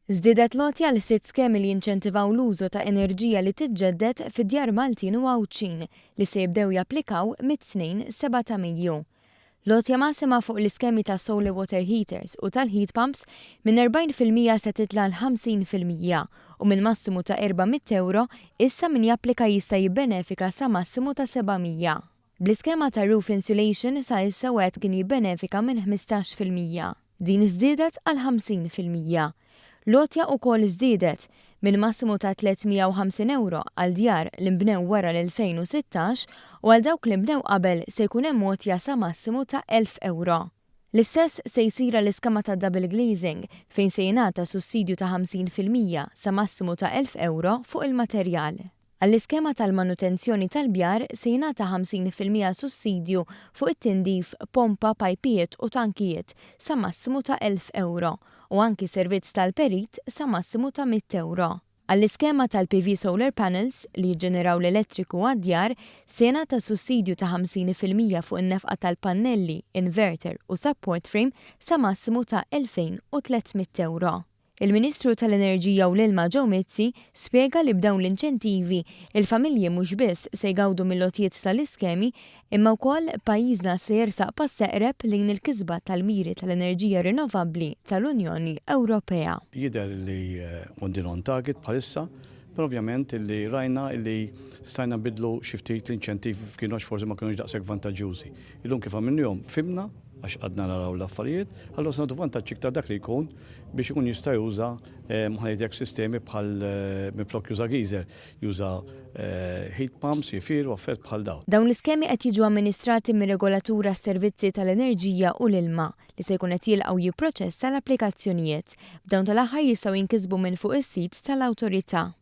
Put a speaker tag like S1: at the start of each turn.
S1: Żdiedet l-għotja għal sitt skemi li jinċentivaw l-użu ta' enerġija li tiġġedded fid-djar Maltin u Għawdxin li se jibdew japplikaw mit-Tnejn 7 ta' Mejju. L-għotja massima fuq l-iskemi ta' solar water heaters u tal-heat pumps minn 40% se titla' għal 50% u minn massimu ta' 400 ewro issa min japplika jista' jibbenefika sa massimu ta' 700. Bl-iskema ta' roof insulation sa issa wieħed kien jibbenefika minn 15%. Din żdiedet għal 50%. L-għotja ukoll żdiedet, minn massimu ta' 350 ewro għal djar li nbnew wara l-2016 u għal dawk li nbnew qabel se jkun hemm għotja sa massimu ta' 1,000 ewro. L-istess se jsir għall-iskema ta' double glazing fejn se jingħata sussidju ta' 50% sa massimu ta' 1,000 ewro fuq il-materjal. Għall-iskema tal-manutenzjoni tal-bjar se jingħata 50% sussidju fuq it-tindif, pompa, pajpijiet u tankijiet sa massimu ta' 1,000 ewro u anki servizz tal-perit sa massimu ta' 100 ewro. Għall-iskema tal-PV solar panels li jiġġeneraw l-elettriku għad-djar se jingħata sussidju ta' 50% fuq in-nefqa tal-pannelli, inverter u support frame sa massimu ta' 2,300 ewro. Il-Ministru tal-Enerġija u l-Ilma Joe Mizzi spjega li b'dawn l-inċentivi, il-familji mhux biss se jgawdu mill-għotjiet tal-iskemi, imma wkoll pajjiżna se jersaq pass eqreb lejn il-kisba tal-miri tal-enerġija rinnovabbli tal-Unjoni Ewropea.
S2: Jidher li qegħdin on target bħalissa, però ovvjament li rajna li stajna nbidlu xi ftit l-inċentivi kienu għax forsi ma kinux daqshekk vantaġġjużi. Illum kif għamilnihom fhimna għax għadna naraw l-affarijiet, allura se nagħtu vantaġġ iktar dak li jkun biex ikun jista' juża ħa ngħidlek sistemi bħal minflok juża geyser, juża heat pumps, jifieri u affarijiet bħal dawn.
S1: Dawn l-iskemi qed jiġu amministrati mir-regolatur għas-servizzi tal-enerġija u l-ilma li se jkun qed jilqa' u jipproċessa l-applikazzjonijiet. B'dawn tal-aħħar jistgħu jinkisbu minn fuq is-sit tal-awtorità.